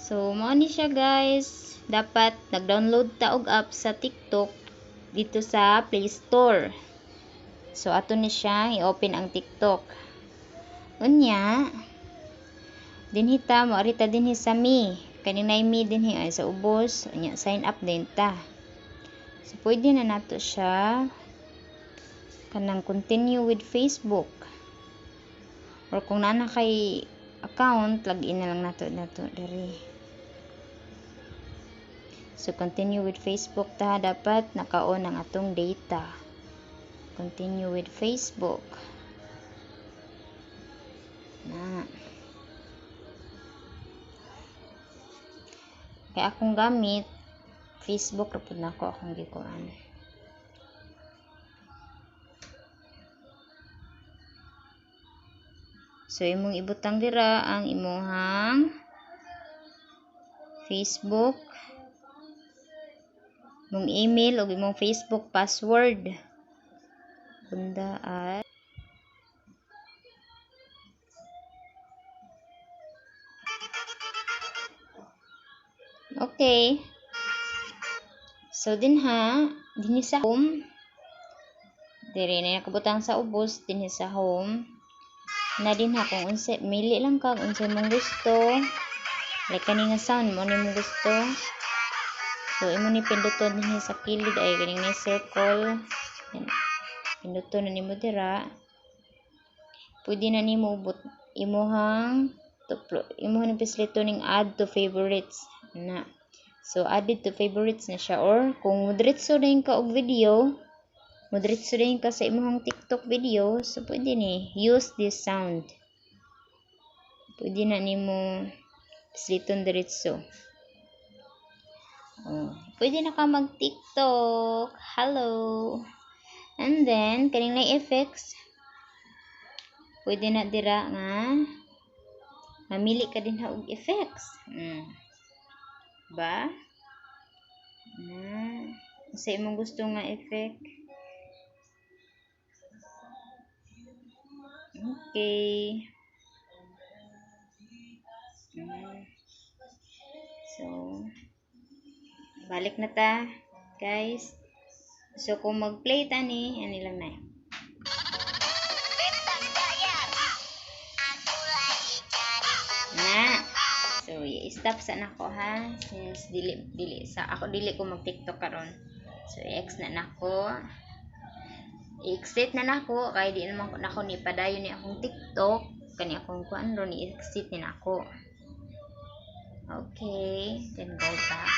So mao ni siya, guys. Dapat nag-download ta og app sa TikTok dito sa Play Store. So ato ni siya i-open ang TikTok. Unya dinhi ta moari ta dinhi sa me. Kaninay me dinhi ay sa ubos, unya sign up din ta. So pwede na nato siya kanang continue with Facebook. Or kung naa na kay account, login na lang nato nato diri. So continue with Facebook ta, dapat naka-on ang atong data. Continue with Facebook. Na. Kaya akong gamit Facebook ra pud nako akong gikuan. So imong ibutang dira ang imuhang Facebook, imong email ug imong Facebook password. Bunda at okay. So dinha, dinhi sa home, diri na nakabutang sa ubos, dinhi sa home. Na dinha kung unsa mili lang ka kung unsa imong gusto. Like kani nga sound mo ni imong gusto. So imo ni pinduton dinhi sa kilid ay kaning ni circle. Yan. Pinduton na nimo dira. Pwede na nimo ubot imuhang tuplo, imuhang ni pislito ning add to favorites na. So added to favorites na siya, or kung modiretso na ka og video, modiretso din ka sa imong TikTok video, so pwede ni use this sound. Pwede na nimo pisliton diretso. Oh, pwede na ka mag TikTok. Hello. And then kaning na effects, pwede na dira nga mamili ka din ha og effects. Ba? Na sa imong gusto nga effect. Okay. So, balik na ta, guys. So, kung mag-play ta ni, ani lang na. Na. So, i-stop sa nako ha, since dili dili sa ako dili ko mag-TikTok karon. So, i-X na nako. I-exit na nako kay di naman nako ni padayon ni akong TikTok, kani akong kuan ron i-exit ni nako. Okay, then go back.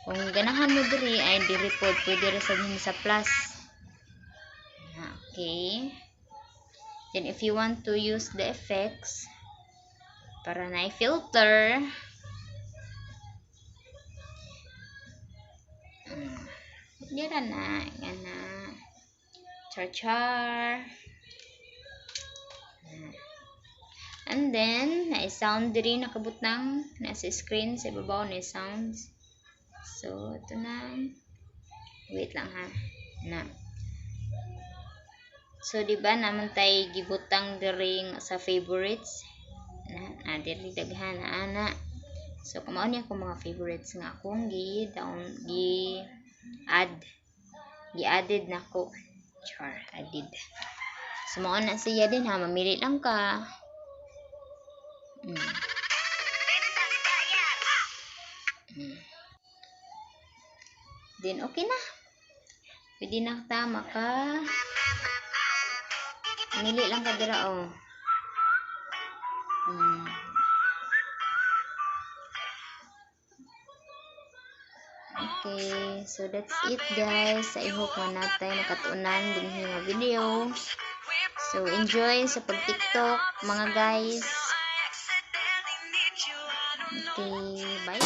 Kung ganahan mo diri ay diri pod pwede ra sa dinhi sa plus. Okay. Then if you want to use the effects para na filter, dira na nga na char char. And then na sound diri nakabutang nasa screen sa ibabaw na sounds. So ito na, wait lang ha na. So di ba naman tay gibutang diri sa favorites na, na diri daghan na ana. So kumao ni ako mga favorites nga akong gi down gi add gi added nako, char added. So mao na siya din ha, mamili lang ka. Then okay na. Pwede na ta maka mili lang ka dira oh. Okay, so that's it guys. I hope nga natay nakatunan dinhi nga video. So enjoy sa pag-TikTok mga guys. Okay, bye.